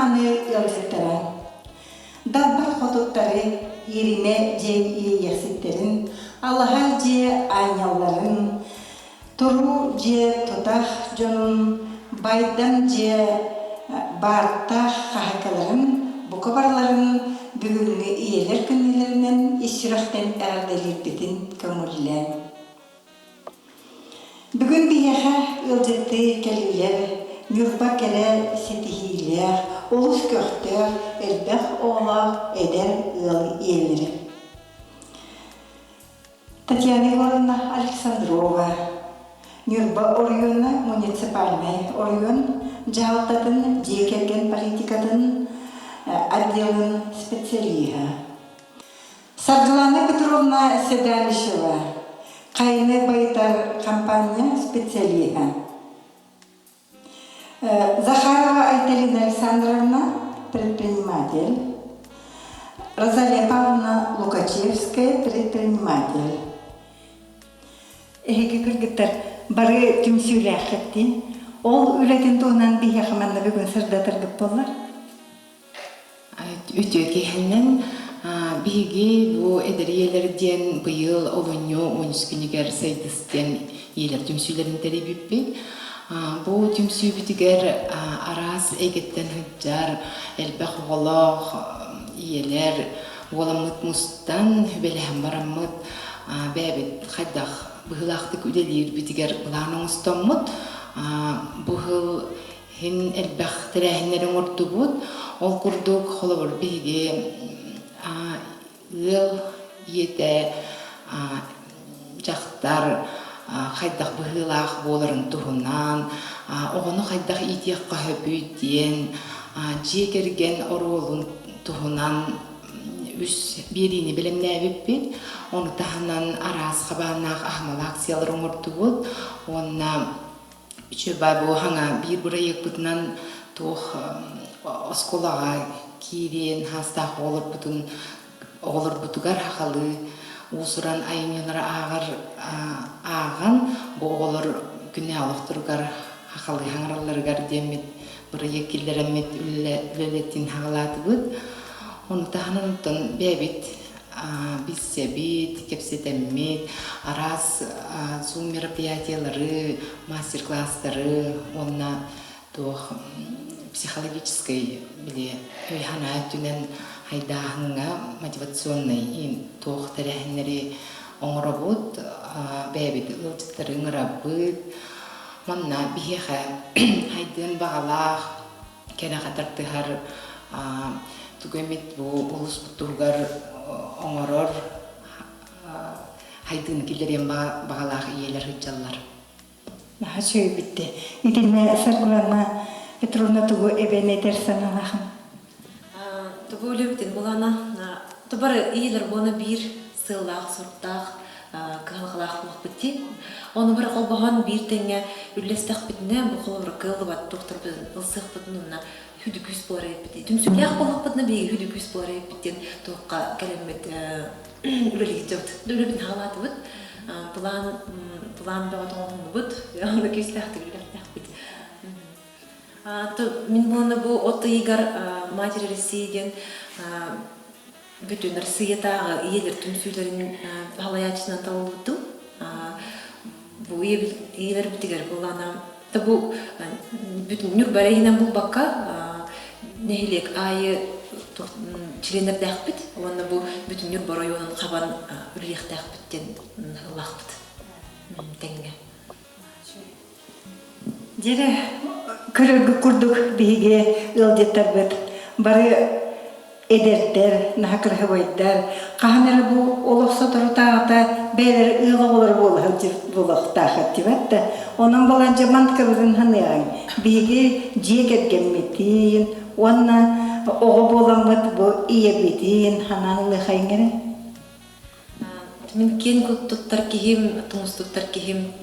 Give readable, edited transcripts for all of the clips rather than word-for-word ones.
Күндү-мааны ыалдьыттара! Далбар хотуттары, иэримэ дьиэ иэйиэхситтэрин, алаһа дьиэ аанньалларын, туруу дьиэ тутах дьонун, байдам дьиэ баартаах хаһаайкаларын бука барыларын бүгүҥҥү ийэлэр күннэлэринэн ис сүрэхтэн эҕэрдэлиирбитин көҥүллээҥ. Бүгүн биһиэхэ ыалдьыттыы кэллилэр Ньурба кэрэ ситиһиилээх, олус көхтөөх, элбэх оҕолоох эдэр ыал ийэлэрэ. Татьяна Егоровна Александрова, Ньурба оройуона муниципальнай оройуон дьаһалтатын дьиэ кэргэн политикатын отделын специалиһа. Саргылана Петровна Седалищева, Хайыны байытар компания специалиһа. Захарова Айталина Александровна, предприниматель. Розалия Павловна Лукачевская, предприниматель. Эһиги кыргыттар бары түмсүүлээххит Ол үлэтин туһунан биһиэхэ манна бүгүн сырдатаргыт буоллар. Үтүө киһинэн биһиги бу эдэр ийэлэр диэн быйыл олунньу 13 күнүгэр Сайдыс диэн ийэлэр түмсүүлэрин тэрийбиппит. Бу түмсүүбүтүгэр араас эйгэттэн сылдьар элбэх оҕолоох ийэлэр буоламмыт мустан, сүбэлэһэн бараммыт бэйэбит хайдах быһыылаахтык үлэлиирбитигэр былаан оҥостоммут бу сыл Иһин элбэх тэрээһиннэри оҥордубут. Ол курдук, холобур, биһиги ыал ийэтэ дьахтар хайдах быһыылаах буоларын туһунан, оҕону хайдах иитиэххэ сөбүй диэн, дьиэ кэргэн оруолун туһунан үс биэриини бэлэмнээбиппит. Ону таһынан араас хабааннаах аһымал акциялары оҥордубут уонна Үчүгэй бу хаҥа биир бырайыакпытынан туох оскуолаҕа киириэн хаастаах оҕолорбутун оҕолорбутугар сахалыы уус-уран айымньылары ааҕар ааҕан бу оҕолор күннээҕи олохторугар сахалыы хаҥаралларыгар диэммит бырайыак киллэрэммит үлэлэтин хаҕалаатыбыт. Ону таһынан оттон бэйэбит билсэбит, кэпсэтэммит, араас Zoom мероприятиелары, мастер-класстары уонна туох психологическай били өй-санаа өттүнэн хайдааһыҥҥа мотивационнай туох тэрээһиннэри оҥоробут, бэйэбит ыалдьыттары ыҥырабыт. Манна биһиэхэ хайдыан баҕалаах кэрэҕэ тардыһар тугу эмит бу улууспут туһугар оҥорор хайдыыны киллэриэн баҕалаах ийэлэр сылдьаллар. Наһаа үчүгэй Итиннэ Саргылана Петровна тугу эбэн этэр санаалаахын? Тугу үлэбитин булана тубары ийэлэр буона биир сыаллаах-соруктаах кыһалҕалаах буолбут дии. Ону бары холбоһон биир тэҥҥэ үллэстэхпитинэ, бу холобура кыаллыбат туохтарбытын ылсыахпытын уонна хүдүкүүс буолар эбиппит. Түмсүүлээх буоллахпытына биһиги хүдүкүүс буолар эбиппит диэн туохха кэлэммит үлэлиир дьабыт. Үлэбитин хаалаатыбыт. План план бөҕө оҥоһуннубут. Онно күүстээхтик үлэлээхпит. Мин буолна бу от ыйыгар Матери России диэн бүтүн Россиятааҕы ийэлэр түмсүүлэрин салайааччынан талыллыбытым. Бу ийэлэрбитигэр буоллаана бу бүтүн Ньурба эрэ иһинэн булбакка нэһилиэк аайы чилиэннэрдээхпит уонна бу бүтүн Ньурба оройуонун хабан үлэлиэхтээхпит диэн ыллаахпыт тэҥҥэ. Дьэрэ, көрөргүт курдук биһиги ыалдьыттарбыт бары эдэрдэр, наһаа кыраһыбайдар, хаһан эрэ бу олох соторутааҕыта бэйэлэрэ ыал оҕолоро буола сылдьар буолуохтааххыт дибэт да. Онон балан дьэ манткабытын саныаҕыҥ. Биһиги дьиэ кэргэммитин уонна оҕо буоламмыт бу ийэбитин санаан ылыахайыҥ эрэ. Мин киэн туттар киһим, тумус туттар киһим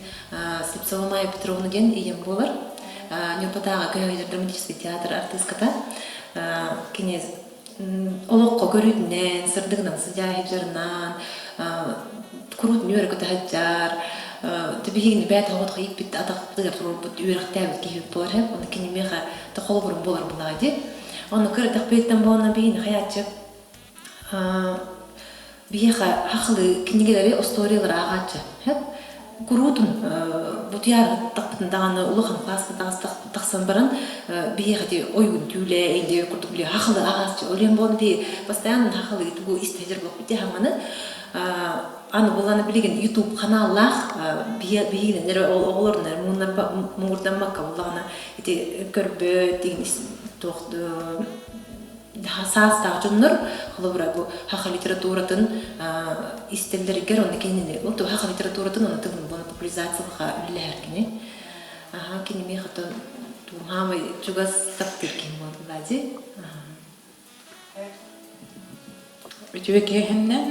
Слепцова Майя Петровна диэн ийэм буолар. Ньурбатааҕы Көһөйдөр драматическай театр артыыската. Кини олоххо көрүүтүнэн, сырдыгынан сыдьаайыдьарынан, куруутун үөрэ-көтө сылдьар, биһигини бэйэтэ оҕотох ииппит атахпытыгар туруорбут үөрэхтээбит киһибит буолар. Оны кини миэхэ холобурум буолар булаа дии. Ону кыратахпыттан буолна биһини хаяччы биһиэхэ хахылыы кинигэлэри, остуоруйалары ааҕааччы. Куруутун бутуйаар тахпытын даҕаны улахан класска тахсан баран биһиэхэ ити ойуун түүлэ инди курдук били хахылы ааҕааччы. Ол буолан би постоянно хахылыы тугу истэ буолбут хаҥаны аны буланы билигин YouTube ханааллаах биһигинэн оҕолорун муҥурдаммакка буллаҕына ити көрбөт туох саастаах дьоннор холобура бу саха литературатын истэллэригэр онно кинини саха литературатын онно тылын буона популяризациялаха үлэлэһэр кини аха кини миэхэ туһаамай чугас таптыыр киһи буолла дии. Үтүө киэһэннэн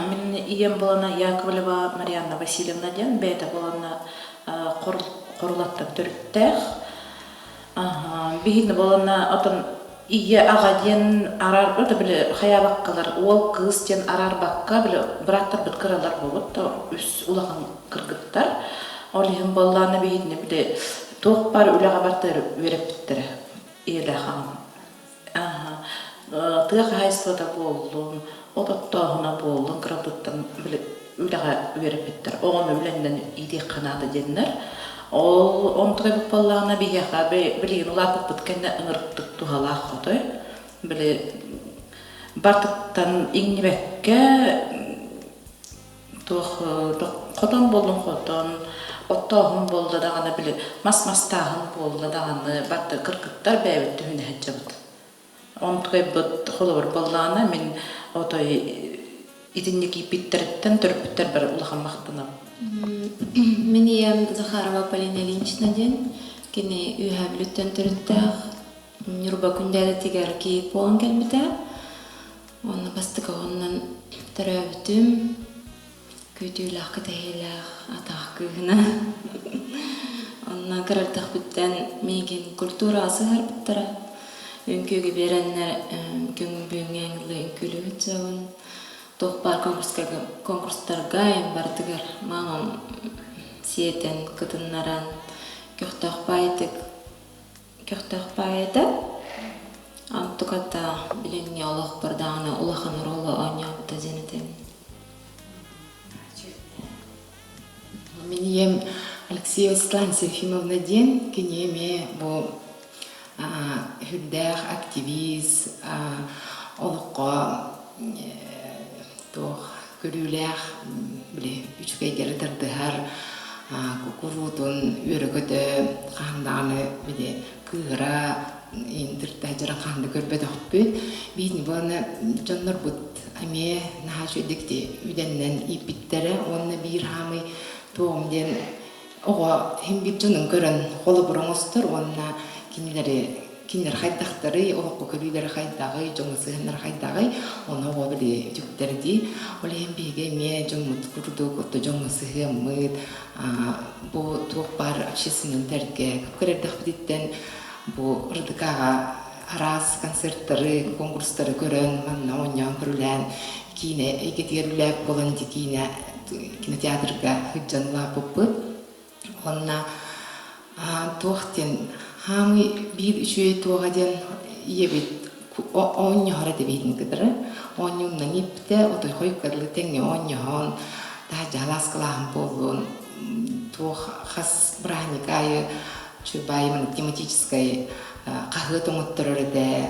мин ийэм буолана Яковлева Марианна Васильевна диэн бэйэтэ буолана Хорулаттан төрүттээх. Биһигини буолана отон ийэ аҕа диэн араар ото били хайаабаккалар уол кыыс диэн араарбакка били бырааттарбыт кыралар буолбут то үс улахан кыргыттар. Ол иһин буоллаана биһигини били туох баар үлэҕэ барытыгар үөрэппиттэрэ ийэлээх аҕам. Тыа хаһаайыстыбата буоллун, от оттооһуна буоллун кырабыттан били үлэҕэ үөрэппиттэр. Оҕону үлэннэн иитиэххэ наада диэннэр. Ол онтук эбит буоллаҕына биһиэхэ билигин улааппыппыт кэннэ ыҥырыктык туһалаах хотой. Били бартыттан иҥнибэккэ туох хотон буоллун хотон, оттооһун буолла даҕаны били мас мастааһын буолла даҕаны барыта кыргыттар бэйэбит түһүнэ сылдьабыт. Онтукайбыт холобур буоллаҕына мин отой итинник ииппиттэриттэн төрөппүттэрбэр улахан махтанабын. Мин ийэм Захарова Полина Ильинична диэн, кини Үөһээ Бүлүүттэн төрүттээх, Ньурба Күндээдэтигэр кийиит буолан кэлбитэ. Уонна бастакы оҕоннон төрөөбүтүм, күүтүүлээх кэтэһиилээх атах кыыһына. Онно кыра эрдэхпиттэн миигин культураҕа сыһыарбыттара. Үҥкүүгэ биэрэннэр күн бүгүҥҥэ дылы үҥкүүлүүбүт сыабын. Туох баар конкурстарга барытыгар маамам сиэтэн, кытыннаран, көхтөөх баайдык Көхтөөх баай этэ. Онтуката билиҥҥи олохпор даҕаны улахан оруолу оонньообута диэн этэбин. Мин ийэм Алексеева Светлана Серафимовна диэн, кини эмиэ бу сүрдээх активист, олоххо туох көрүүлээх, били үчүгэйдэри тардыһар, куруутун үөрэ-көтө хаһан даҕаны били кыыһыра дьаран хаһан да көрбөтөхпүт. Биһини буолана дьоннорбут эмиэ наһаа үчүгэйдик үдэннэн ииппиттэрэ уонна биир хаамый туоҕум диэн оҕо иһин биир дьонун көрөн холобур оҥостор уонна кинилэри кинилэр хайдахтарый, олоххо көрүүлэрэ хайдаҕый, дьоҥҥо сыһыаннара хайдаҕый, ону оҕо били үтүктэр дии. Ол иһин биһиги эмиэ дьоммут курдук отто дьоҥҥо сыһыаммыт, бу туох баар общественнай тэргэ кып эрдэхпититтэн бу РДК-ҕа араас концерттары, конкурстары көрөн, манна оонньоон көрүлээн, киинэ эйгэтигэр үлээп буолан ити киинэ кинотеатрга сылдьан улааппыппыт. Уонна туох диэн хаамый биир үчүгэй туоҕа диэн ийэбит оонньоһор этэ биһигини кытары. Оонньууннан ииппитэ, отойхой кырлы тэҥҥэ оонньоһон, таһырдьа халааскалааһын буоллун, туох хас бырааһынньык аайы үчүгэй тематическай хаһыат оҥотторор этэ.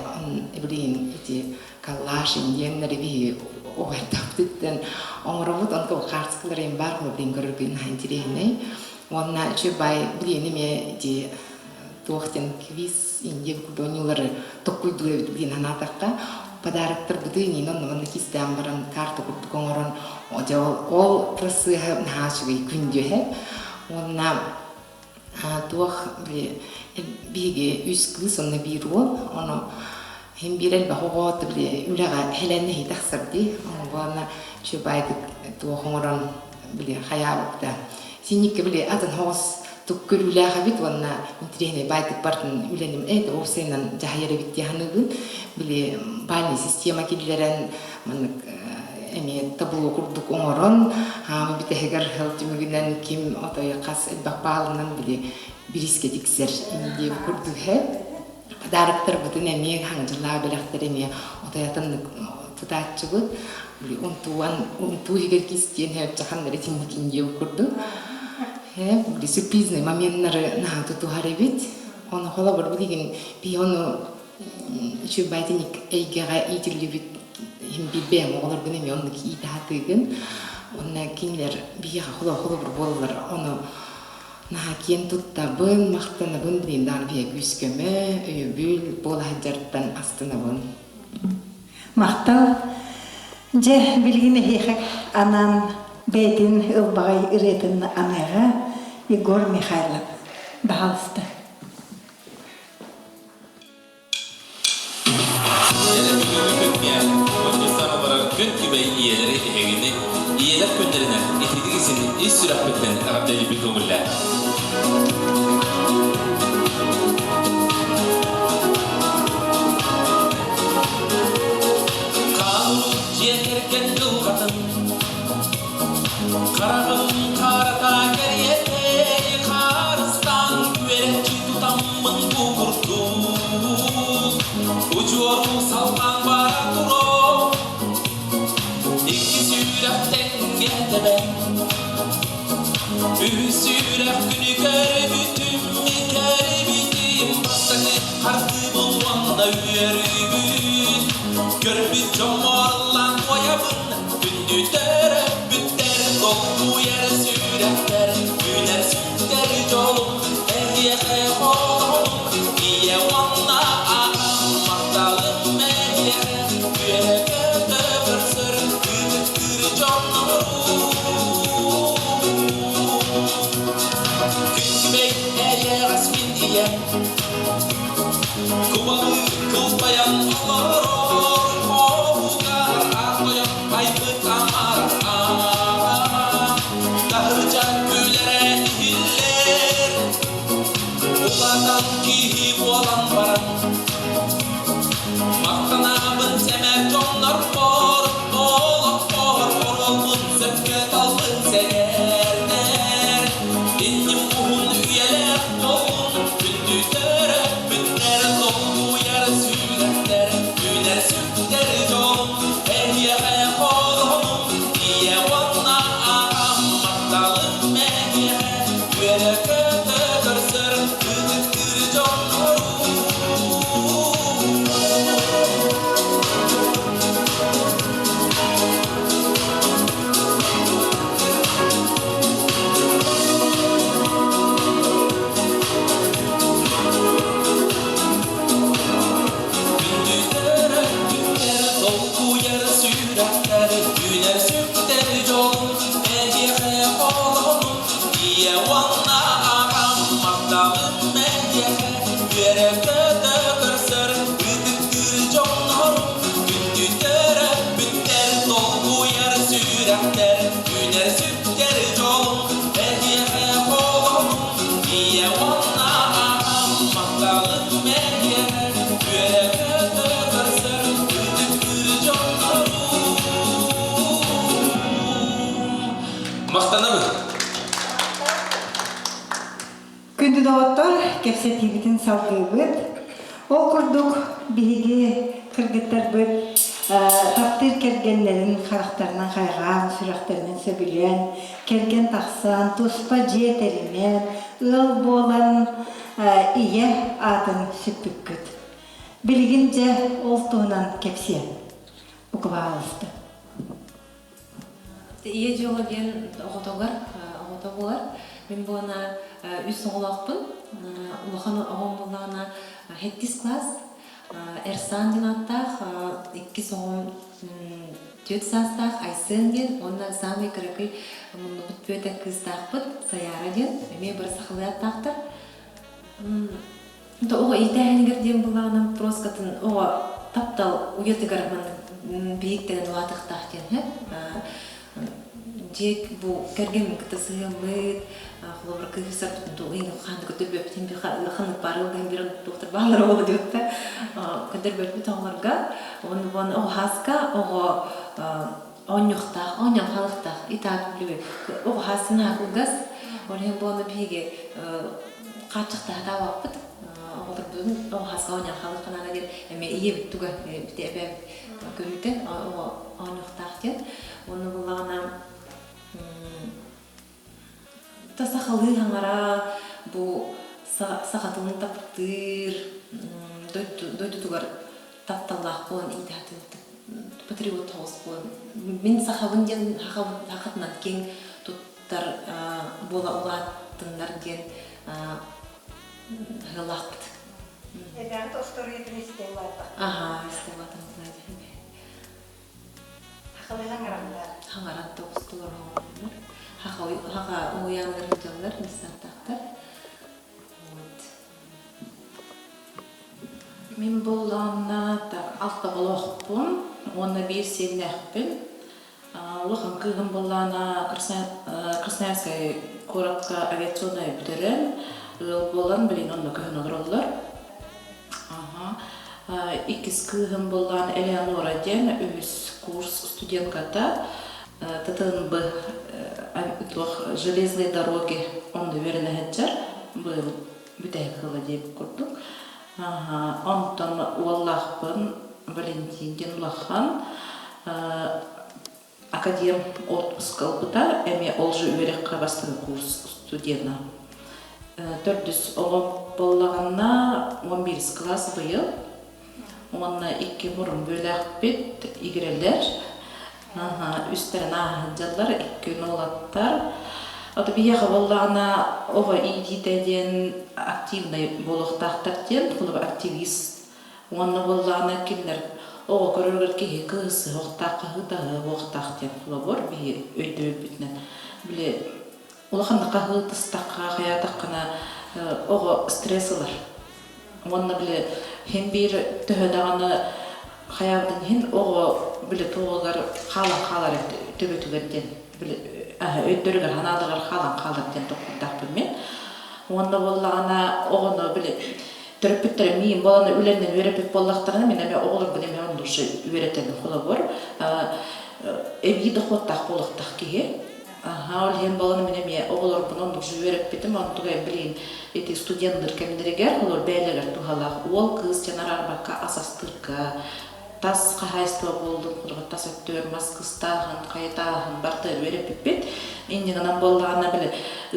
Билигин ити коллаж диэннэри биһи оҕойдохпутуттан оҥоробут онто хаартыскалар эм баар билин көрөргө наһаа интириэһинэй уонна үчүгэй баай билиэн эмиэ ити туох диэн квиз индия курдук оонньуулары токкуйдуур эбит билин санаатахха подароктарбытын иин онно манна кистээн баран карта курдук оҥорон дьэ ол процеһа наһаа үчүгэй күндүөһэ уонна туох били биһиги үс кыыс онно биир уол ону иһин биир элбэх оҕо били үлэҕэ хэлэн тахсар дии уонна үчүгэйдик туох оҥорон били хайаабыт да синникке били атын хоҕус тук көрүүлээх эбит уонна интириэһинэй баайдык бартын үлэним э уопсайынан дьаһайар эбит дии саныыбын били бальный система киллэрэн маннык эмиэ табло курдук оҥорон, хаамы бүтэһигэр сыл түмүгүнэн ким отой хас элбэх баалынан били бириискэ тиксэр диэн курдук һэ. Подароктарбытын эмиэ хаҥдьылаа бэлэхтэри эмиэ отой атыннык тутааччыбыт. Унтуан унтуу иһигэр кистиэн һээпчэханнары итинник диэбит курдук. Били сюрпризный моменнары наһаа тутуһар эбит. Ону холобур билигин биһи ону үчүгэй итинник эйгэҕэ иитиллибит иһин бэйэм оҕолорбун эмиэ оннук иитэ сатыыгын. Уонна кинилэр биһиэхэ холобур буолаллар. Ону наһаа киэн туттабын, махтанабын, билигин даҕаны биһиэхэ күүс-көмө, өйөбүл буола сылдьарыттан астынабын. Махтал. Дьэ, билигин эһиэхэ анаан бэйэтин ылбаҕай ырыатын аныаҕа Егор Михайлов. Баһаалыста. Күн күбэй ийэлэри эһигини ийэлэр күннэринэн ититик исин ис сүрэхпиттэн эҕэрдэлиибит көҥүллээх. Хаалуу дьиэ кэргэн дылҕатын Хараҕым харата кэриэтэ харыстаан үөрэччи тутаммын бу курдук Удьуору салҕаан бара туруо Икки сүрэх тэҥҥэ тэбэн Үһүс сүрэх күнү көрбүтүм көрбүтүм Бастакы хардыыбын уонна үөрүүбүн Көрбүт дьоммор ыллаан туойабын Күндү төрөппүттэр долгуйар сүрэхтэр Үүнэр сүктэр дьолум эһиэхэ холоһум Ийэ уонна аҕам махталым эһиэхэ Үөрэ-көтө көрсөр ытыктыыр дьоннорум Күн-күбэй эйэҕэс мин ийэм Кубалыы кылбайан олорор Хоһугар аах айбыт амарах Таһырдьа күлэрэ иһиллэр Улаатан киһи буолан баран Махтанабын сэмээр дьоннорбор Олохпор оруолбун сөпкө талбыт сэгэрдэр Инним уһун үйэлээх буоллун Күндү төрөппүттэр долгуйар сүрэхтэр Үүнэр сүктэр дьолум Эһиэхэ холоһум Ийэ уонна аҕам махталым эһиэхэ Үөрэ-көтө көрсөр ытыктыыр дьоннорум. Күндү күннэр толкуйар сүрэхтэр Үүнэр сүктэр дьолум эһиэхэ холонум Ийэ уонна аҕам махталым эһиэхэ Үөрэ-көтө көрсөр ытыктыыр дьоннорум Күндү төрөппүттэр толкуйар сүрэхтэр Үүнэр сүктэр дьолум эһиэхэ холонум Ийэ уонна аҕам махталым эһиэхэ Үөрэ-көтө көрсөр ытыктыыр дьоннорум Махтанабын. Күндү доҕоттор, кэпсэтиибитин салгыыбыт. Ол курдук биһиги кыргыттарбыт таптыыр кэргэннэрин харахтарынан хайҕаан, сүрэхтэринэн сөбүлээн, кэргэн тахсан, туспа дьиэ тэринэн, ыал буолан ийэ аатын сүкпүккүт. Билигин дьэ ол туһунан кэпсиэм. Букубаалыста. Ийэ дьоло диэн оҕотугар оҕото буолар. Мин буолана үс оҕолоохпун. Улахан оҕом буоллаҕына сэттис класс. Эрсан диэн ааттаах, иккис оҕом түөрт саастаах Айсен диэн уонна саамай кыракый муннубут бүөтэ кыыстаахпыт Сайаара диэн эмиэ бары сахалыы ааттаахтар. Оҕо иитээһинигэр диэн буоллаҕына проскатын оҕо таптал уйатыгар маннык биһиктэнэн улаатыахтаах диэн һэ. Дьиэ бу кэргэммин кытта сыһыаммыт, холобур кыыһырсарбытын туу ыйын хаанды көтөрбөппүтүн би ханнык баар ыалдыһын биир доктор баалар оҕо диэбитэ көтөрбөппүт оҕолорго уонна буон оҕо хааска оҕо оонньуохтаах оонньоон хаалыахтаах и так оҕо хаас сынаһа кылгас ол иһин буону биһиги хааччахтаһатаабаппыт. Оҕолорбутун оҕо хаска оонньоон хаалыаххынаана диэн эмиэ ийэбит туга бити эбээбит көрүүтэ оҕо оонньуохтаах диэн. Уонна буоллаҕына та сахалыы хаҥара бу саха тылын таптыыр дойдутугар тапталлаах буолан иитэ сатыыбыт патриот соҕус буолан мин сахабын диэн сахатынан киэҥ туттар буола улааттыннар диэн ыаллаахпыт. Эбээҕит остуоруйатын истэ улааттахпыт. Аһаа, истэ улаатан Хахалыы хаҥараллар. Хаҥаран тоҕустулар оҕолор. Хаха хаха уһуйааныгар сылдьаллар, десантаахтар. Вот. Мин буоллаҕына так алта оҕолоохпун уонна биир сиэннээхпин. Улахан кыыһым буоллаҕына Красноярскай куоракка авиационнай бүтэрэн, ыал буолан билигин онно көһөн олороллор. Иккис кыыһым буоллаҕына Элеонора диэн үһүс курс студентката ТТНБ туох железные дороги онно үөрэнэ сылдьар быйыл бүтэһик сыла диэбит курдук. Онтон уоллаахпын Валентин диэн улахан академ отпуск ылбыта, эмиэ ол же үөрэххэ бастакы курс студена. Төрдүс оҕо буоллаҕына 11 класс быйыл. Уонна икки мурун бүөлээхпит игирэлэр. Үстэрин ааһан дьаллар, икки уолаттар. Ото биһиэхэ буоллаҕына оҕо иитиитэ диэн активнай буолуохтаахтар диэн, холобур активист уонна буоллаҕына кинилэр оҕо көрөрүгэр киһи кыһысыһыахтаах, хаһыытаһыахтаах диэн холобур биһи өйдөбүлбүтүнэн били улаханнык хаһыытыстахха, хайаатаххына оҕо стресс ылар. Уонна били иһин биир төһө даҕаны хайаабытын иһин оҕо били туоҕугар хаалан хаалар төбөтүгэр диэн били өйдөрүгэр ханаалыгар хаалан хаалар диэн толкуйдаахпын мин. Уонна буоллаҕына оҕону били төрөппүттэрим миин буолан үлэннэн үөрэппит буоллахтарына мин эмиэ оҕолорбун эмиэ оннук үөрэтэбин холобур эбии дохуоттаах буолуохтаах киһи Аһаа, ол иһин буолан мин эмиэ оҕолорбун оннук же үөрэппитим, онтуга билигин ити студенныр кэмнэригэр, олор бэйэлэригэр туһалаах уол, кыыс дьон араарбакка ас астыырга, тас хаһаайыстыба буоллун, холобур тас өттүгэр мас кыстааһын, хайытааһын барыта үөрэппиппит. Инньэ гынан буоллаҕына, били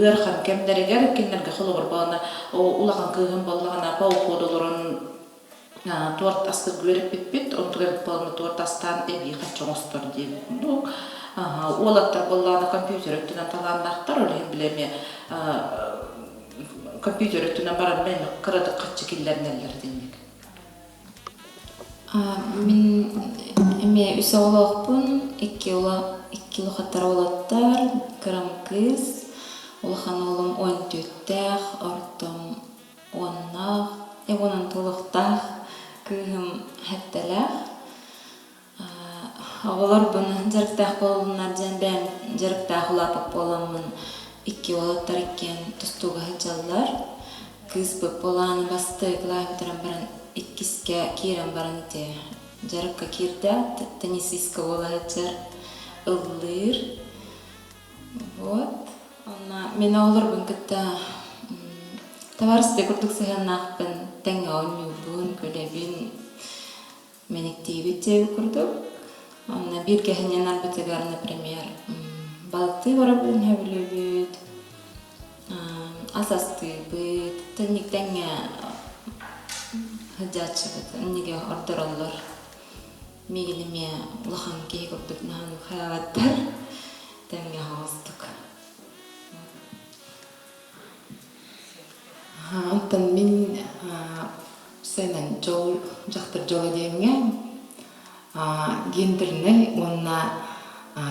ыарахан кэмнэригэр кинилэргэ холобур буолана улахан кыыһым буоллаҕына по уходу олорон торт астык үөрэппиппит, онтугар буолан торт астаан эбии харчы оҥостор диэбит курдук. Уолаттар буоллаҕына компьютер өттүнэн талааннаахтар, ол иһин били эмиэ компьютер өттүнэн баран мен кыратык харчы киллэринэллэр динник. Мин эмиэ үс оҕолоохпун, икки икки улахаттар уолаттар, кырам кыыс, улахан уолум уон түөртээх, ортом Уоннаах, уонан туолуохтаах кыыһым сэттэлээх. Оҕолорбун дьарыктаах буоллуннар диэн бэйэм дьарыктаах улааппыт буоламмын икки уолаттар иккиэн тустууга сылдьаллар. Кыыспыт буолааны бастакы кылааһы бүтэрэн баран иккискэ киирэн баран ити дьарыкка киирдэ, теннисистка буола сылдьар, ыллыыр. Вот. Онно мин оҕолорбун кытта табаарыстыы курдук сыһыаннаахпын, тэҥҥэ оонньуубун, күлэбин, мэниктиибит диэбит курдук. Онно бииргэ сынньанарбытыгар, например, балыктыы барабын сөбүлүүбүт, ас астыыбыт, тэнник тэҥҥэ сылдьааччыбыт, иннигэ ордороллор. Миигин эмиэ улахан киһи курдук наһаа хайаабаттар, тэҥҥэ аһаҕастык. Онтон мин сэнэн дьол дьахтар дьоло диэҥҥэ гендернэй уонна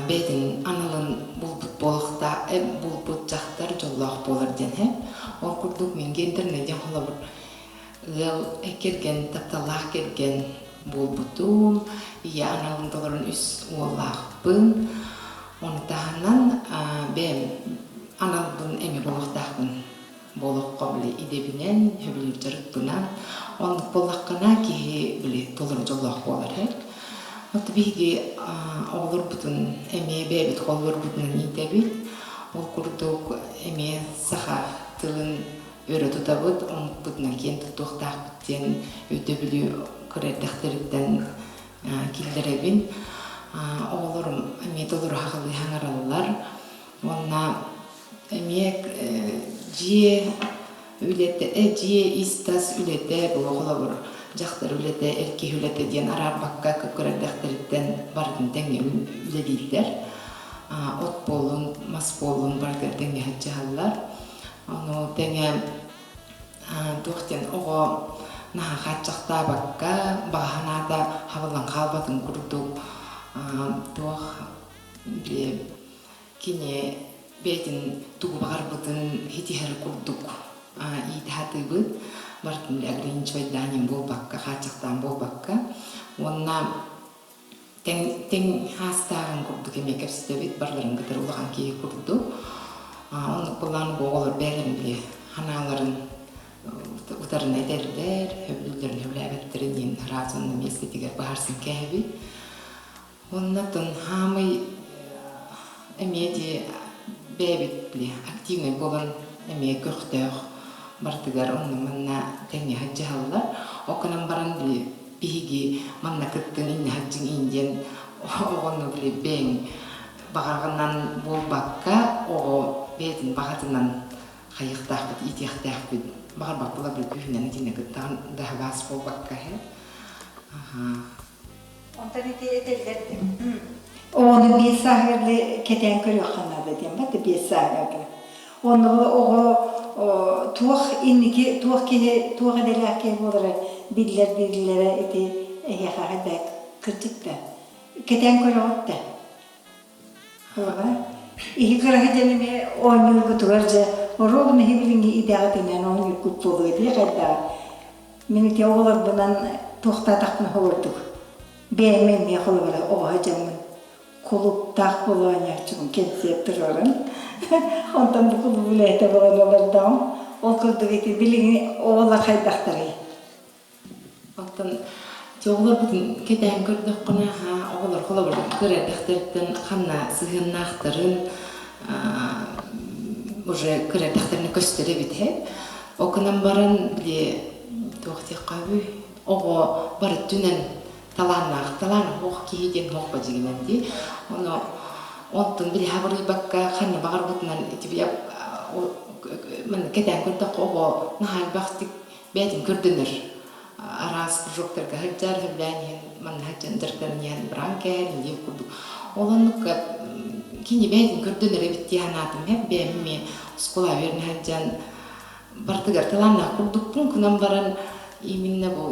бэйэтин аналын булбут буолуохтаах булбут дьахтар дьоллоох буолар диэн һэ. Ол курдук мин гендернэй диэн холобур Ыал кэргэн, тапталлаах кэргэн буолбутум. Ийэ аналын толорон үс уоллаахпын. Ону таһынан бэйэм аналбын эмиэ буолуохтаахпын. Буолуохха били идэбинэн, сөбүлүүр дьарыкпынан. Оннук буоллаххына киһи били толору дьоллоох буолар эр. Вот биһиги оҕолорбутун эмиэ бэйэбит оҕолорбутунан иитэбит. Ол курдук эмиэ саха тылын. өрө тутабыт, омукпутунан киэн туттуохтаахпыт диэн өйдөбүлү кыра эрдэхтэриттэн киллэрэбин. Оҕолорум эмиэ толору сахалыы саҥараллар. Уонна эмиэ дьиэ үлэтэ, дьиэ ис-тас үлэтэ, бу холобур, дьахтар үлэтэ, эр киһи үлэтэ диэн араарбакка кыра эрдэхтэриттэн барытын тэҥҥэ үлэлииллэр. От буоллун, мас буоллун барытыгар тэҥҥэ сылдьыһаллар. Ону тэҥэ туох диэн оҕо наһаа хааччахтаабакка, баҕа санаата хабыллан хаалбатын курдук туох кини бэйэтин тугу баҕарбытын ситиһэр курдук иитэ сатыыбыт. Барытын ограничивайдаан буолбакка, хааччахтаан буолбакка. Уонна тэҥ тэҥ хаастааҕын курдук эмиэ кэпсэтэбит, барыларын кытары улахан киһи курдук. Оннук былаан бу оҕолор бэйэлэрин били санааларын утарына этэллэр, сөбүлүүллэрин сөбүлээбэттэрин иһин араас онно миэстэтигэр быһаарсан кээһэбит. Оннотон хаамый эмиэ дии бэйэбит били активнай буолан эмиэ көхтөөх барытыгар онно-манна тэҥҥэ сылдьыһаллар. Ол гынан баран били биһиги манна кыттын иннэ сылдьыҥ иин диэн оҕону били бэйэҥ баҕаҕынан буолбакка оҕо бэйэтин баҕатынан хайыахтаахпыт, иитиэхтээхпит. Баҕарбаппыла били күүһүнэн итиннэ кыттаҕын даһабаас буолбакка иһэ. Онтон ити этэллэр оҕону биэс сааһыгар кэтээн көрүөххэ наада диэн бата биэс сааһыгар. Онно оҕо туох инники туох киһи туох идэлээх киһи буолара биллэр дииллэрэ ити эһиэхэ хайдах кырдьык да кэтээн көрөҕүт да Иһи кыраһы дьэн эмиэ оонньуургутугар дьэ оруобуна иһи билиҥҥи идэҕитинэн оонньуургут буолуо дии хайдаҕа. Мин ити оҕолорбунан туохтаатахпына холордук. Бэйэм эмиэ холобура оҕо дьоммун кулууптаах буола оонньооччубун кэнсиэр туруоран. Онтон бу кулууп үлэһитэ буолан олордоҕум. Ол курдук ити билиҥҥи оҕолор хайдахтарый? Оттон оҕолорбутун кэтээн көрдөххүнэ, оҕолор холобур кыра эрдэхтэриттэн ханна сыһыаннаахтарын уже кыра эрдэхтэринэ көстөр эбит һэ. Ол гынан баран били туох диэххэ үһүй, оҕо бары өттүнэн талааннаах, талаан оһох киһи диэн оһох бадьыгынан дии. Ону онтон били хабырыйбакка ханна баҕарбытынан ити били манна кэтээн көрдөххө оҕо наһаа элбэхтик бэйэтин көрдөнөр араас кружоктарга сылдьар, сөбүлээн иһэн манна сылдьан дьарыктанан иһэн быраан кээһэр диэн курдук. Ол оннук кини бэйэтин көрдөнөр эбит дии санаатым. Һэп бэйэм эмиэ оскуола үөрэнэ сылдьан барытыгар талааннаах курдукпун гынан баран именно бу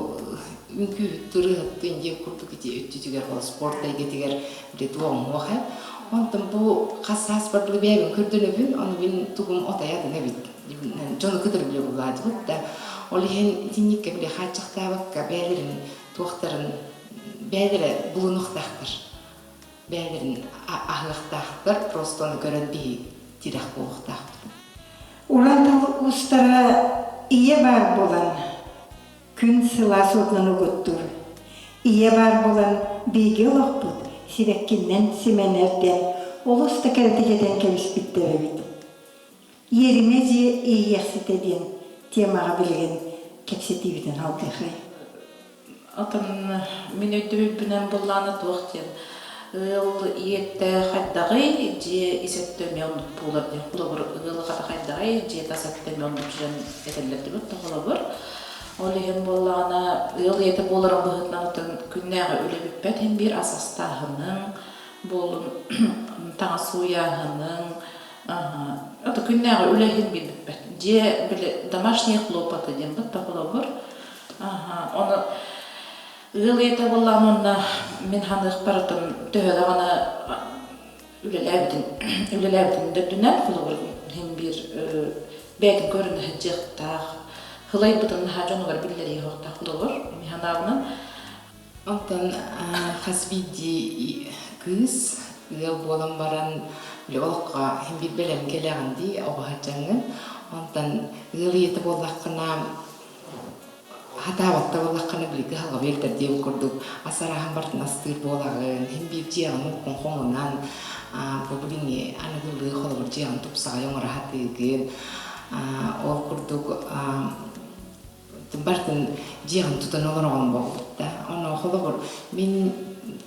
үҥкүүһүт ырыаһыттын диэн курдук ити өттүтүгэр ол спорт эйгэтигэр били туоҕум һэ. Онтон бу хас сааспар дылы бэйэбин көрдөнөбүн, ону мин тугум отой атын эбит. Дьону кытары билэ булаадыбыт да, ол иһин итинниккэ били хааччахтаабакка бэйэлэрин туохтарын бэйэлэрэ булунуохтаахтар, бэйэлэрин аһыахтаахтар, просто ону көрөн биһи тирэх буолуохтаахпыт. Уран тыл уустара ийэ баар буолан күн сылаас уотунан угуттуур. Ийэ баар буолан биһиги олохпут сибэккиннэн симэнэр диэн олус да кэрэтик этэн кэбиспиттэр эбит. Иэримэ дьиэ иэйиэхситэ диэн темаҕа билигин кэпсэтиибитин салгыахай. Атын мин өйдөбүлбүнэн былаана туох диэн ыал ийэтэ хайдаҕый, дьиэ ис өттө эмиэ оннук буолар диэн. Холобур, ыал аҕата хайдаҕый, дьиэ тас өттө эмиэ оннук дьон этэллэр диэбит да холобур. Ол иһин буоллаҕына, ыал ийэтэ буоларын быһыытынан оттон күннээҕи үлэ бүппэт иһин биир ас астааһыныҥ буоллун, таҥас сууйааһыныҥ, Это күннээҕи үлэ иһин билбиппэт. Дьиэ били домашние хлопоты диэн бытта холобур. Ону ыал ийэтэ буоллаҕына уонна мин ханыахпарытын төһө даҕаны үлэлээбитин үлэлээбитин да үрдүнэн холобур иһин биир бэйэтин көрүнэ сылдьыахтаах хылайбытын наһаа дьонугар биллэриэ суохтаах холобур мин санаабынан Онтон хас биирдии кыыс ыал буолан баран били олоххо иһин биир бэлэм кэлэҕин дии оҕо сылдьаҥҥын. Онтон ыал ийэтэ буоллаххына хатаабатта буоллаххына били кыһалҕа биэрдэр диэн курдук ас арааһын барытын астыыр буолаҕын. Иһин биир дьиэҕин уоккун хоҥунан бу билиҥҥи аныгылыы холобур дьиэҕин тупсаҕай оҥоро сатыыгын. Ол курдук барытын дьиэҕин тутан олороҕун буолбут да. Ону холобур мин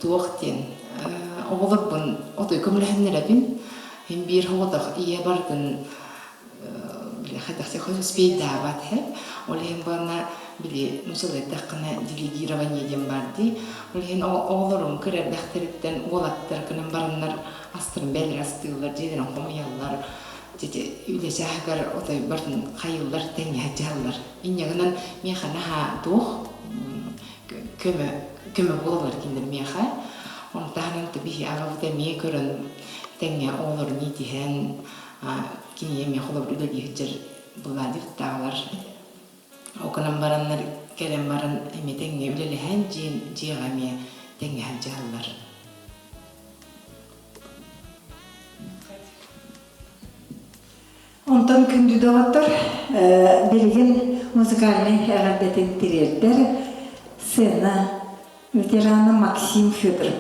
туох диэн оҕолорбун отой көмөлөһөннөрөбүн. Мин биир оҕотох ийэ барытын били хайдах успейдаабат һэ. Ол иһин буолна били нучалыйдаххына делегирование диэн баар дии. Ол иһин оҕолорум кыра эрдэхтэриттэн уолаттар гынан бараннар астарын бэйэлэрэ астыыллар, дьиэлэрин хомуйаллар. Үлэ чааһыгар отой барытын хайыыллар, тэҥҥэ дьаһаллар. Инньэ гынан миэхэ наһаа туох көмө көмө буолаллар кинилэр миэхэ. Ону таһынан биһи аҕабыт эмиэ көрөн тэҥҥэ оҕолорун иитиһэн кини эмиэ холобур үлэлии сылдьар Владик-тааҕылар ол гынан бараннар кэлэн баран эмиэ тэҥҥэ үлэлэһэн дьиэҕэ эмиэ тэҥҥэ сылдьаллар. Онтон күндү доҕоттор, билигин музыкальнай эҕэрдэтин тириэрдэр сцена ветерана Максим Федоров.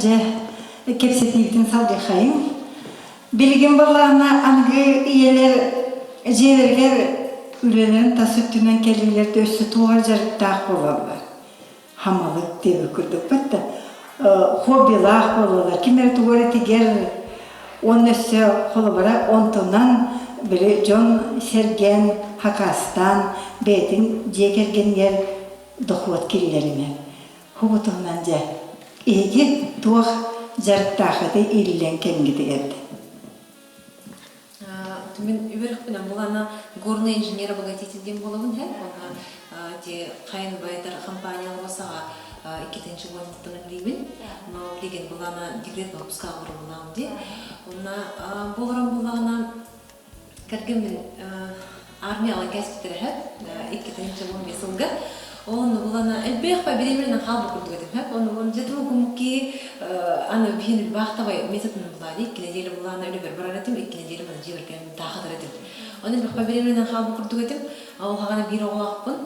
дьэ кэпсэтиибитин салгыахайыҥ. Билигин буоллаҕына аныгы ийэлэр дьиэлэригэр үлэлэрин тас өттүнэн кэлиилэр да өссө туох дьарыктаах буолаллар. Хамалык диэбит курдукпут да хоббилаах буолаллар. Ким эрэ тугу эрэ тигэр уонна өссө холобура онтунан били дьон сэргээн, хакаастаан бэйэтин дьиэ кэргэнигэр дохуот киллэринэр. Хобу туһунан дьэ эһиги туох дьарыктааххытый иллэҥ кэмҥитигэр? Мин үөрэхпинэн булана горный инженер-обогатитель диэн буолабын һэ. Онно те хайын байтар компаниялар саҕа иккитинчи уонуттан үлэлиибин. Но билигин булана декрет отпуска булаам ди. Онно буоларым булаҕына Кэргэммин армияҕа кэспиттэрэ 2015 сылга. Онно булана элбэх бириэмэнэн хаалбыт курдук этим. Онно булан дьэ кумукки аны биһин баахтабай месяцын булади икки неделя булаана үлэбэр барар этим, икки неделя мана дьиэбэр таахатар этим. Оны элбэх бириэмэнэн хаалбыт курдук этим. Ол хаҕана биир оҕолоохпун.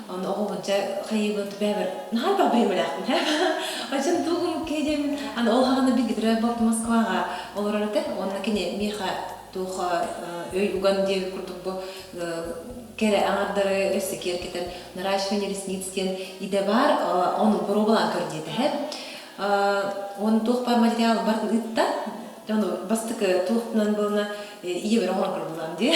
Оны оҕобун чэ хайыбын бэбэр наһаа элбэх бириэмэлээхпин. Очон тугум киһи аны ол хаҕана бигитирэ балты Москваҕа олорор этэ. Онно кини миэхэ туох өй уган диэбит курдук бу кэрэ аҥардары өссө киэркэтэр наращивание ресниц диэн идэ баар, ону боруобалаан көр диэтэһэ. Оны туох баар материал барын ыытта. Ону бастакы туохтунан буолна ийэбэр оҥорон көрбүлам дии.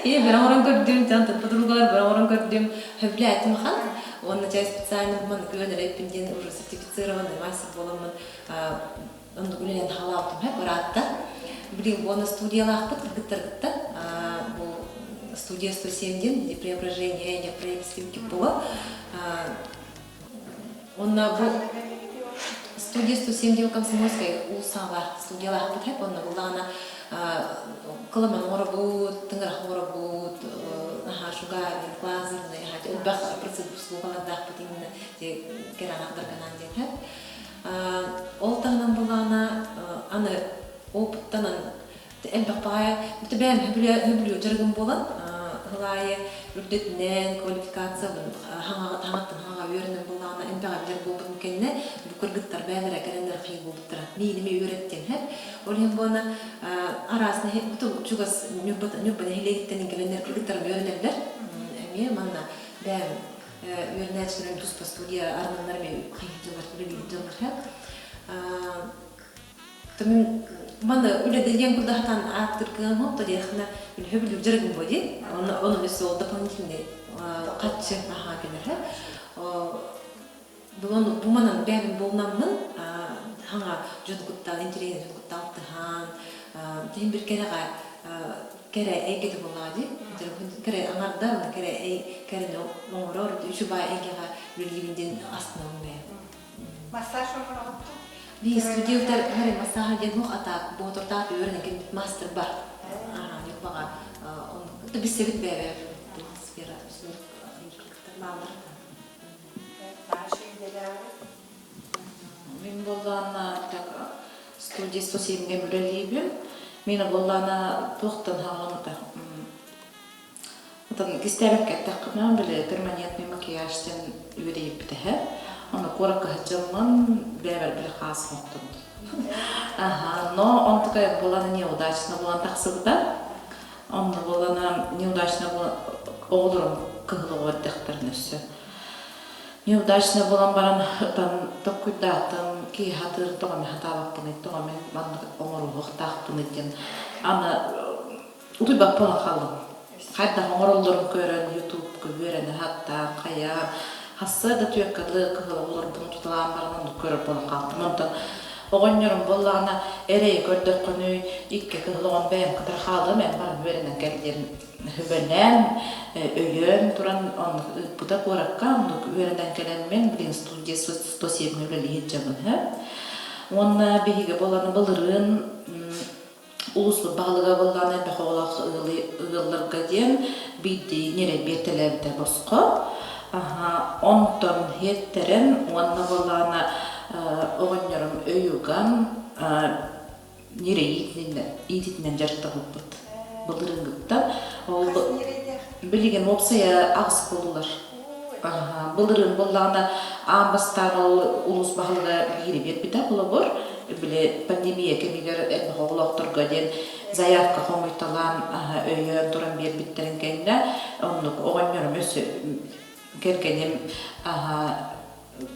Ийэбэр оҥорон көрдүм, тан подругалар бар оҥорон көрдүм, хөбүлээтим ахан. Уонна чай специально маннык үөрэнэр диэн уже сертифицированный мастер буоламмын оннук үлэлээн хаалаабытым һэ ыраатта. Билигин уонна студиялаахпыт кыргыттаргытта бу студия 107 диэн где преображение не проект була. Онно бу студия 107 диэн комсомольскай уулуссаҕа студиялаахпыт һэп онно буллаҕына кыламан оҥоробут, тыҥырах оҥоробут, наһаа шугаринг, лазерный, элбэх процедур услугалардаахпыт именно кэрэҕэ диэн һэп. Ол таһынан буоллаҕына, аны опыттанан элбэх баҕайы бэйэм сөбүлүүр дьарыгым буолан, сыл аайы үрдэтинэн квалификациябын хаҥаттан хаҥаҕа үөрэнэн буоллаҕына элбэҕи билэр буолбутум кэннэ бу кыргыттар бэйэлэрэ кэлэннэр хиил буолбуттара. Миигин эмиэ үөрэттиэн сөп. Ол иһин буолна араас чугас Ньурба Ньурба нэһилиэгиттэн кэлэннэр кыргыттарым үөрэнэллэр. Эмиэ манна бэйэм үөрэнээччилэрим туспа студия арынаннар эмиэ хайыһдьылар үлэлиир дьоннор Мин маны үлэдэлиэн курдаһатан ааттыргыан хопто диэххинэ үлэһэ дьарыгым бу дии. Оны оны өссө ол дополнительный хаччы аһаа кэлэр. Бу бу манан бэйэбин булнаммын хаҥа дьон куттаан интэриэһинэй дьон куттаан алтыһаан тиһин бир кэрэҕэ кэрэ эйгэтэ буоллаҕа дии. Кэрэ аҥардар, кэрэ кэрэни оҥорор, үчүгэй эйгэҕэ үлэлиибин диэн астынабын бэйэм. Массаж оҥороҕут дуу? Биир студиятар хары массаһа диэн хух атаак боотурдаат үөрэнэн кэлбит мастер бар. Аа, Ньурбаҕа оннук билсэбит бэйэ сфера бааллар. Мин буоллаҕына так студия 107-гэ үлэлиибин. Мин буоллаҕына туохтан хаалламмыта Отон кистээбэккэ эттэххинэ, били перманентный макияж диэн үөдэйбитэһэ. Ону куоракка сылдьаммын бэйэбэр били хаас оҥортордум. Аха, но он такая была неудачно буолан тахсыбыта. Онно буолана неудачно оҕолорум кыһыл оҕо эрдэхтэрин өссө. Неудачно буолан баран ытан токкуйдаатым, киһи хатыыр тоҕо мин хатаабаппыный, тоҕо мин маннык оҥоруохтаахпыный диэн. Аны утуйбаппын хааллым. Хайдах оҥороллорун көрөн, ютубка үөрэнэ саттаан, хайаан, хассыа да түөккэлы кыһыл оҕолорбун туталаан баран оннук көрөр буолан хаалтым. Онтон оҕонньорум буоллаҕына, эрэйи көрдөххүнүй, икки кыһыл оҕом бэйэм кытары хаалыам, эн баран үөрэнэн кэл диэн сүбэлээн, өйөөн туран оннук ыыппыта куоракка, оннук үөрэнэн кэлэммин, билигин студия 107 үлэлии сылдьабын. Уонна биһиги буолан былырыын улууспут баһылыга буоллаҕына элбэх оҕолоох ыалларга диэн биирдии ньирэй биэртэлээбитэ босхо. Онтон иэттэрэн уонна буоллаҕына оҕонньорум өй уган ньирэй иититинэн дьарыктаммыппыт былырыыҥҥыттан. Ол билигин уопсайа аҕыс буоллулар. Былырыын буоллаҕына аан бастаан ол улуус баһылыга биири биэрбитэ холобур, били пандемия кэмигэр элбэх оҕолоохторго диэн заявка хомуйталаан өйөөн туран биэрбиттэрин кэннэ оннук оҕонньорум өссө кэргэним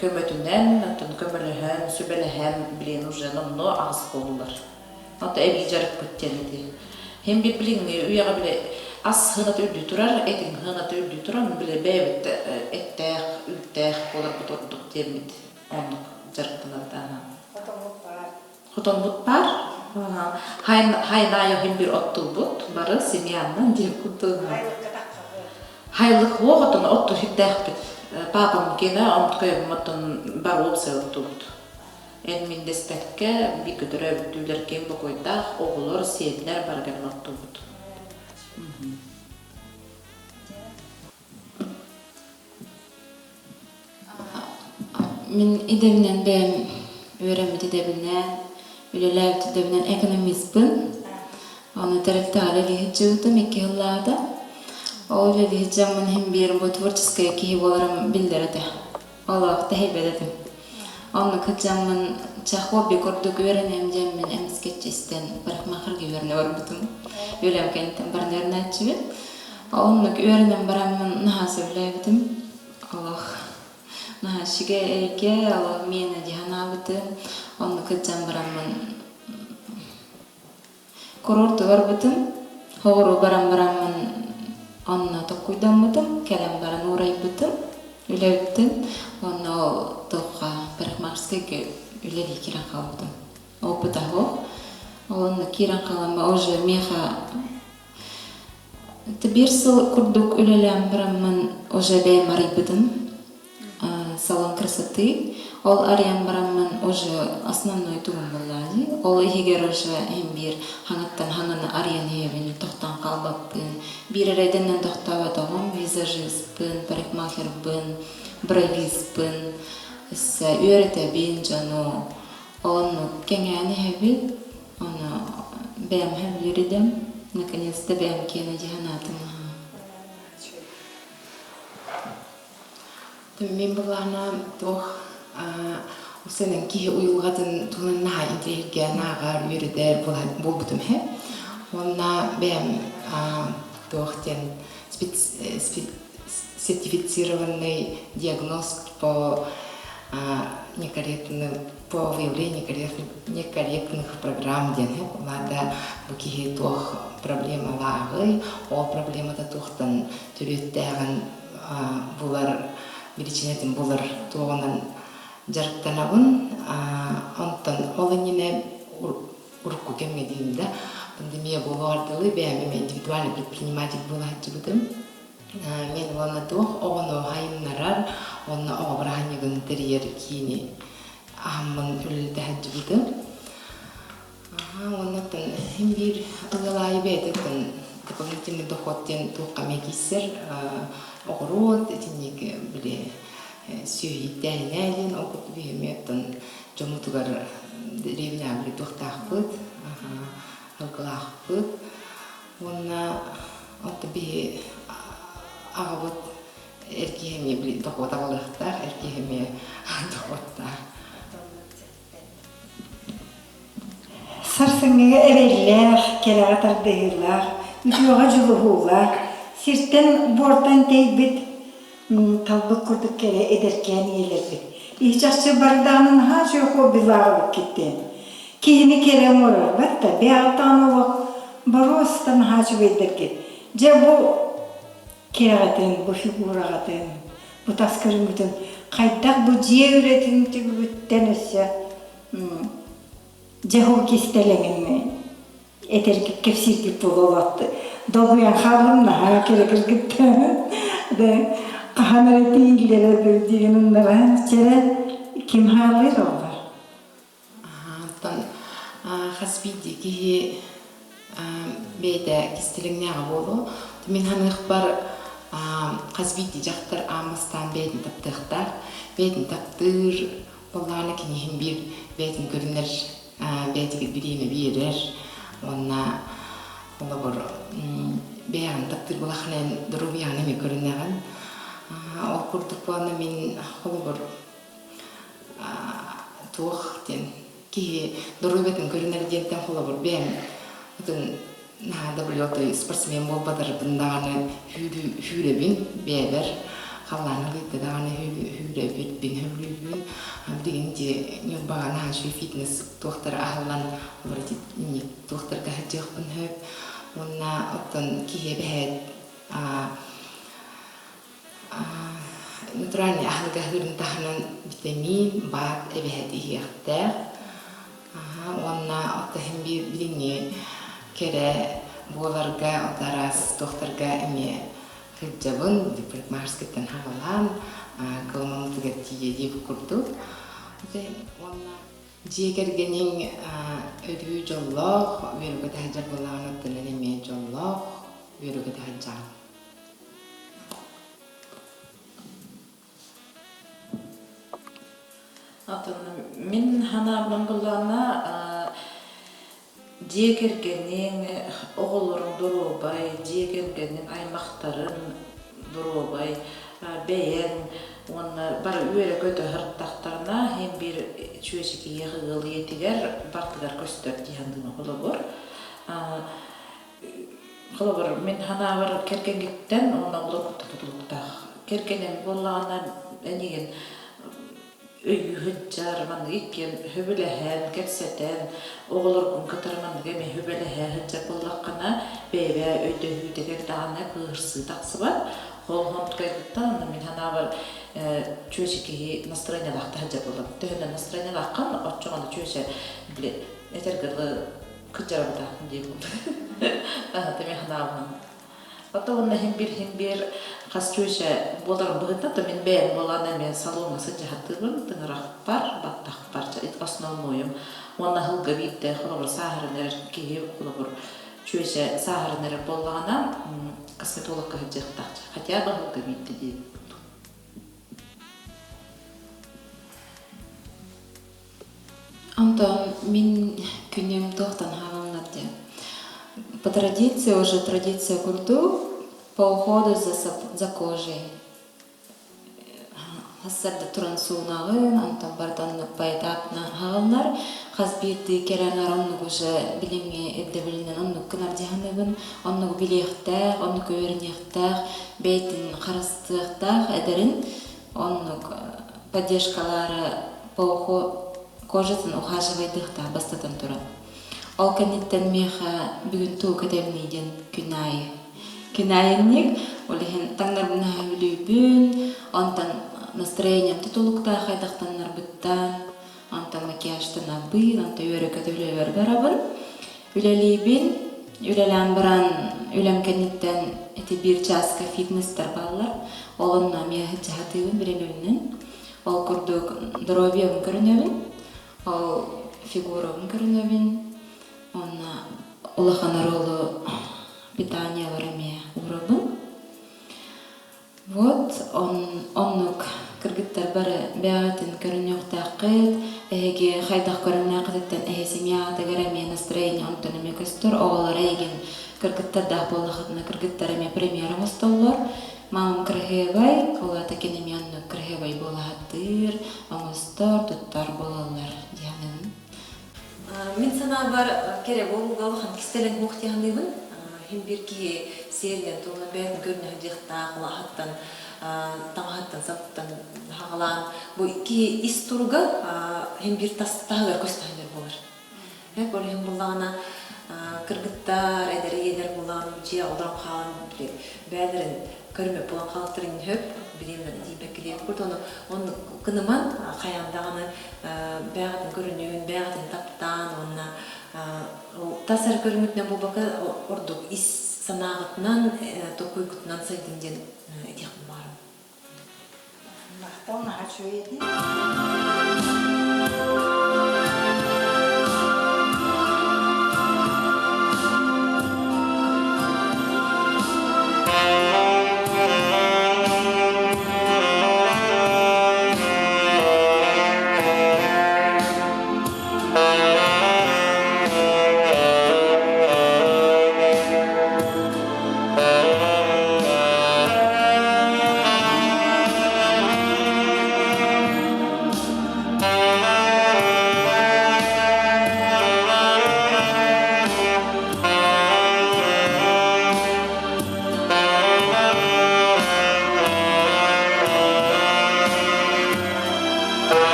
көмөтүнэн, оттон көмөлөһөн, сүбэлэһэн, билигин уже номнуо аҕыс буоллулар. Ото эбии дьарыкпыт диэн ити. Һин бир билиҥҥи үйэҕэ били ас сыаната үрдүү турар, этиҥ сыаната үрдүү турар, били бэйэбит эттээх, үүттээх буоларбыт ордук диэммит оннук дьарыктанабыт аһа. Хотоммут баар. Хотоммут баар. Хайнаайы һин бир оттулбут бары семьяннан диэн курдук. Хайлык уох отон отту хирдээхпит. Папам киэнэ онтукайым оттон бар уопсай оттубут. Эн мин дэспэккэ бииргэ төрөөбүттүүлэр киэҥ бокуойдаах оҕолор, сиэннэр бары кэлэн оттуубут. Мин идэбинэн бэйэм үөрэммит идэбинэн, үлэлээбит идэбинэн экономиспын. Ону тэрилтэҕэ үлэлии сылдьыбытым икки сыллааҕыта. Ол үлэлии сылдьаммын иһин биир бу творческай киһи буоларым биллэр этэ. Олох тэһийбэт этим. Оннук сылдьаммын чэ хобби курдук үөрэниэм диэммин эмискэччи истэн парикмахерга үөрэнэ барбытым. Үлэм кэнниттэн баран үөрэнээччибин. Оннук үөрэнэн бараммын наһаа сөбүлээбитим. Олох наһаа үчүгэй эйгэ, олох миэнэ дии санаабытым. Оннук сылдьан бараммын Курорту барбытым, соҕуруу баран бараммын онно токкуйдаммытым, кэлэн баран уурайбытым, үлэбиттэн уонна ол туохха парикмахерскайга үлэлии киирэн хаалбытым. Опыта суох. Ол онно киирэн хаалан уже миэхэ биир сыл курдук үлэлээн бараммын уже бэйэм арыйбытым. Салон красоты. Ол арыйан бараммын уже основной тугум буоллаа дии. Ол иһигэр уже иһин биир хаҥаттан хаҥаны арыйан иһэбин, тохтоон хаалбаппын. Биир эрэ идэннэн тохтооботоҕум, визажиспын, парикмахербын, бровистпын, өссө үөрэтэбин дьону. Ол оннук кэҥээн иһэбит. Ону бэйэм сөбүлүүр идэм. Наконец-то бэйэм киэнэ дии санаатым. Мин былаана туох сэнэн киһи уйулҕатын туһунан наһаа интэриэһиргээн ааҕар, үөрэтэр буолбутум иһэ. Уонна бэйэм туох диэн сертифицированный диагноз по некорректным по выявлению некорректных программ диэн улаата бу киһи туох проблемалааҕый, ол проблемата туохтан төрүөттээҕин булар, биричиинэтин булар туоҕунан дьарыктанабын. Онтон ол иннинэ урукку кэмҥэ диим да, пандемия буолуоҕар дылы бэйэм эмиэ индивидуальный предприниматель буола сылдьыбытым. Мен уонна туох оҕону сайыннарар уонна оҕо бырааһынньыгын тэрийэр киини аһаммын үлэлэтэ сылдьыбытым. Уонна оттон син биир ыал аайы бэйэтэ оттон дополнительный доход диэн туохха эмэ киирсэр оҕуруот итинник били сүөһүйтээһинэ диэн ол курдук эмиэ оттон дьоммутугар дэриэбинэҕэ били туохтаахпыт сылгылаахпыт уонна оттон биһи аҕабыт эр киһи эмиэ били дохуот аҕалыахтаах эр киһи эмиэ дохуоттаах. Сарсыҥҥыга эрэллээх, кэрэҕэ тардыһыылаах, үтүөҕэ дьулуһуулаах, сиртэн буортан тэйбит талбыт курдук кэрэ эдэркээн ийэлэрбит. Ии-чахчы бардаҕына наһаа үчүгэй хоббилааҕа эбиккит Киһини кэрэ оҥорор батта бэйэҕиттэн олох боруоста наһаа үчүгэйдэргит. Дьэ бу кэрэҕитин, бу фигураҕытын, бу тас көрүҥҥүтүн хайдах бу дьиэ үлэтин түбүгүттэн өссө дьэ ол кистэлэҥин этэргит кэпсииргит буолуо долгуйан хааллым наһаа кэрэ кыргыттар хаһан эрэ тиийиллэрэ диэн уннара чэрэ ким хаалыыр оҕолор Оттон хас биирдии киһи бэйэтэ кистэлэҥнээҕэ буолуо. Мин саныахпар хас биирдии дьахтар аан бастаан бэйэтин таптыахтаах. Бэйэтин таптыыр буоллаҕына кини иһин биир бэйэтин көрүнэр, бэйэтигэр бириэмэ биэрэр уонна холобур бэйэҕин таптыыр буоллаххына эн доруобуйаҕын эмиэ көрүнэҕин. Ол Курдук буолна мин холобур туох диэн киһи доруобуйатын көрүнэр диэнтэн холобур бэйэм атын наһаа да блётой спортсмен буолбатарбын даҕаны хүүрэбин бэйэбэр халлааны ыйда даҕаны хүүрэбин хөбүлүүбүн билигин дии Ньурбаҕа наһаа үчүгэй фитнес туохтара аһыллан олор туохтарга сылдьыахпын сөп уонна оттон киһи эбэһээт Натуральнай аһылык аһыырын таһынан витамин, баат эбэһээт иһиэхтээх. Уонна оттон иһин биир билиҥҥи кэрэ буоларга, араас туохтарга эмиэ сылдьабын. Парикмахерскайтан хаҕалаан, кылымаммытыгар тиийэ диэбит курдук. Уонна дьиэ кэргэниҥ өрүү дьоллоох, үөрэ-көтө сылдьар буоллаҕына, оттон эн эмиэ дьоллоох, үөрэ-көтө сылдьаҕын. Атын мин санаабынан буллаҕына дьиэ кэргэниҥ, оҕолоруҥ доруобай, дьиэ кэргэниҥ, аймахтарын доруобай, бэйэҥ уонна бары үөрэ-көтө сырыттахтарына иһин биир чүөчэтийиэх ыал ийэтигэр бардыгар көстөр дии саныыбын холобур. Холобур, мин санаабар кэргэҥҥиттэн уонна оҕолоргуттан тутулуктаах. Кэргэним буоллаҕына эйигин өйүү сылдьар, маннык иккиэн сөбүлэһэн, кэпсэтэн, оҕолоргун кытары маннык эмиэ сөбүлэһэ сылдьар буоллаххына, бэйэбэ өйдөһүүтүгэр даҕаны кыыһырсыы тахсыбат. Ол онтукайгыттан онно мин санаабар чүөчэ киһи настроениелаах да сылдьар буоллар. Төһөнөн настроениелааххын, оччоҕуна чүөчэ били этэргэ дылы кыдьарабыта диэбит. Аһата мен ханаабын. Ото уонна иһин биир иһин биир хас чүөчэ буоларын быһыытынан то мин бэйэм буолан эмиэ салоҥҥа сылдьаһаттыыбын тыҥырахпар, баттахпар основнойум. Уонна ыһылга биирдэ холобур сааһыран эрэр киһи холобур чүөчэ сааһыран эрэр буоллаҕына косметологка сылдьыахтаах хотя бы ыһылга биирдэ диэбит курдук. Онтон мин күнүм туохтан хааланнар диэн. По традиции уже традиция курдук по уходу за кожей. Хассарда туран суунаҕын, онтон барытын оннук поэтапно хааллар. Хас биирдии кэрэ аҥар оннук уже билиҥҥи ирдэбилинэн оннук гынар дьаһанабын. Оннугу билиэхтээх, оннук үөрэниэхтээх, бэйэтин харыстыахтаах эдэрин оннук поддержкалаары по кожатын ухаживайдыахтаах бастатан туран. Ол кэнниттэн миэхэ бүгүн тугу кэтэбиний диэн күн аайы. Күн аайынньык, ол иһин таҥнарбын наһаа үлүүбүн, онтон настроением тутулуктаах хайдахтаннарбыттан, онтон макияжтанабын, онтон үөрэ-көтө үлэбэр барабын. Үлэлиибин, үлэлээн баран үлэм кэнниттэн ити биир чааска фитнестэр бааллар. Ол онно эмиэ саһатыыбын бириэмэбинэн. Ол курдук здоровьебын көрүнэбин, ол фигурабын көрүнэбин уонна улахан оруолу питаниелар эмиэ уурабын. Вот, оннук кыргыттар бары бэйэҕитин көрүнүөхтээххит, эһиги хайдах көрүҥнээххититтэн эһи семьяҕытыгар эмиэ настроение онтон эмиэ көстөр, оҕолор эйигин кыргыттардаах буоллаххытына кыргыттар эмиэ премьер оҥостоллор. Мамам кыраһыабай, ол аата кини эмиэ оннук кыраһыабай буола сатыыр, оҥостор, туттар буолаллар диэхинэбин. Мин санаабар, кэрэ буолууга улахан кистэлэҥ суох дии саныыбын. Иһин биир киһи сиэринэн туһунан бэйэтин көрүнэ сылдьыахтаах, улаахаттан, таҥаһыттан, сабыттан хаҕалаан, бу киһи ис туруга иһин биир тас таһыгар көстө сылдьар буолар. Ол иһин буллаҕына кыргыттар, эдэр ийэлэр буллаҕына дьиэ олорон хаалан били бэйэлэрин көрүмэт буолан хаалыктарын сөп бириэмэлэрин тиийбэккэ диэбит курдук ону оннук кыныман хайаан даҕаны бэйэҕитин көрүнүүн, бэйэҕитин таптаан уонна тас эрэ көрүҥҥүтүнэн буолбакка ордук ис санааҕытынан, толкуйгутунан сайдын диэн этиэхпин баҕарабын. Махтал наһаа үчүгэй этии.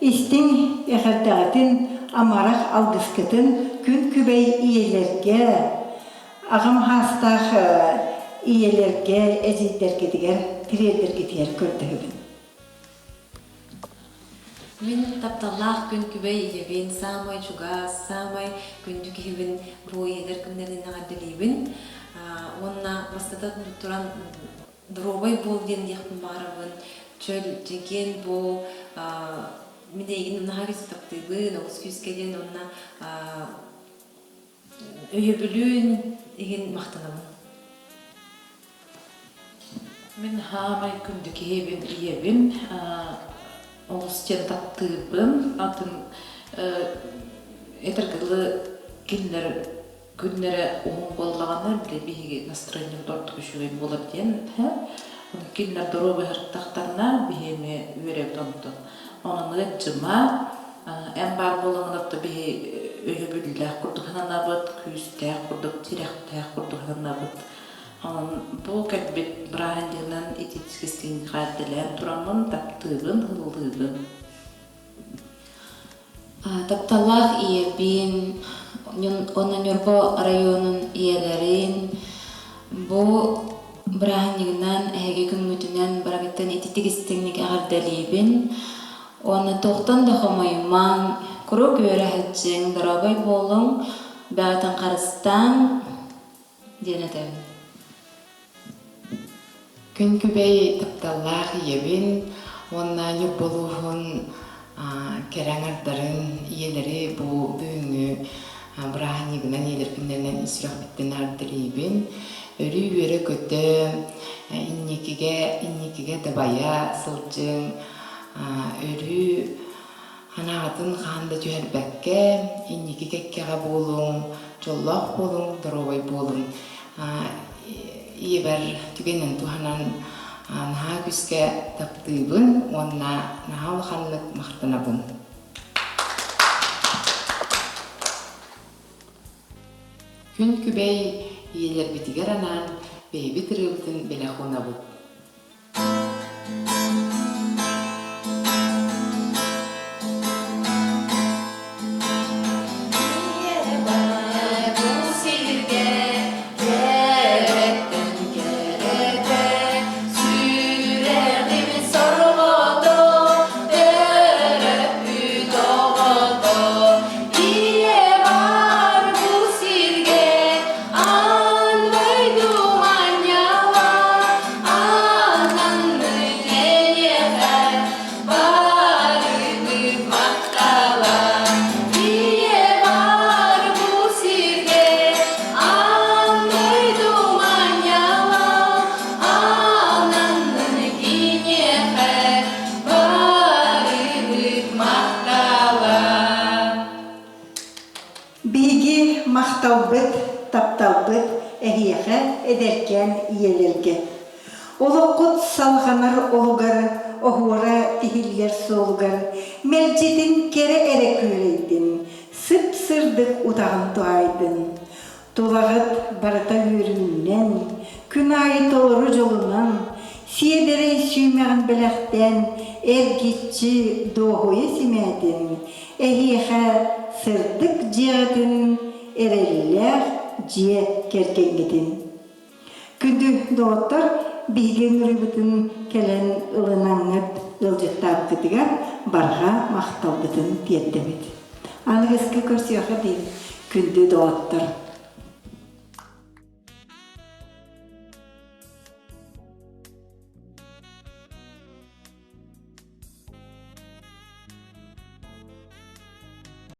Истиҥ эҕэрдэҕитин, амарах алгыскытын күн күбэй ийэлэргэ, аҕам саастаах ийэлэргэ, эдьиийдэргитигэр тириэрдэргитигэр көрдөһөбүн. Мин тапталлаах күн күбэй ийэбин, саамай чугас, саамай күндү киһибин бу ийэлэр күннэринэн эҕэрдэлиибин. Уонна бастатан туран доруобай буол диэн диэхпин баҕарабын. Чөл, чэгиэн буол. Мин эйигин наһаа күүскэ таптыыбын, олус күүскэ диэн уонна өйөбүлүн иһин махтанабын. Мин хаамай күндү киһибин ийэбин олус диэн таптыыбын. Атын этэргэ дылы кинилэр күннэрэ уһун буоллаҕына били биһиги настроениебыт ордук үчүгэй буолар диэн Ону кинилэр доруобуйа сырыттахтарына биһи эмиэ үөрэбит онтон. Онон ыалдьыма, эн баар буолаҥҥын отто биһи өйөбүллээх курдук сананабыт, күүстээх курдук, тирэхтээх курдук сананабыт. Онон бу кэлбит бырааһынньыгынан ититискистиин эҕэрдэлээн тураммын таптыыбын, ыллыыбын. Тапталлаах ийэбин, уонна Ньурба оройуонун ийэлэрин бу бырааһынньыгынан эһиги күҥҥүтүнэн барыгыттан ититик истиҥник эҕэрдэлиибин уонна туохтан да хомойумаҥ, куруук үөрэ сылдьыҥ, доруобай буолуҥ, бэҕэтин харыстааҥ диэн этэбин. Күн күбэй тапталлаах ийэбин уонна Ньурба улууһун кэрэ аҥардарын, ийэлэри бу бүгүҥҥү бырааһынньыгынан ийэлэр күннэринэн ис сүрэхпиттэн эҕэрдэлиибин. Өрүү үөрэ-көтө, инникигэ, инникигэ дабайа сылдьыҥ, өрүү Санаатын хаһан да түһэрбэккэ, инники кэккэҕэ буолуҥ, дьоллоох буолуҥ, доруобай буолуҥ. Ийэбэр түгэнин туһанан наһаа күүскэ таптыыбын уонна наһаа улаханнык махтанабын. Күн күбэй ийэлэрбитигэр анаан бэйэбит ырыабытын бэлэх уунабыт. Биһиги махталбыт, тапталбыт эһиэхэ эдэркээн ийэлэргэ. Олоххут салҕанар олугар, оһуора тиһиллэр суолугар мэлдьитин кэрэ эрэ күөрэйдин, сып-сырдык утаҕын туһаайдын. Тулаҕыт барыта үөрүүнэн, күн аайы толору дьолунан, сиэдэрэй сүүмэҕин бэлэхтээн, эргиччи дуоһуйа симээтин, эһиэхэ сырдык дьиэҕитин, эрэллээх дьиэ кэргэҥҥитин. Күндү доҕоттор, биһиги ыҥырыыбытын кэлэн ылынаҥҥыт ыалдьыттаабыккытыгар барҕа махталбытын тиэрдэбит. Аныгыскы көрсүөххэ диэн күндү доҕоттор!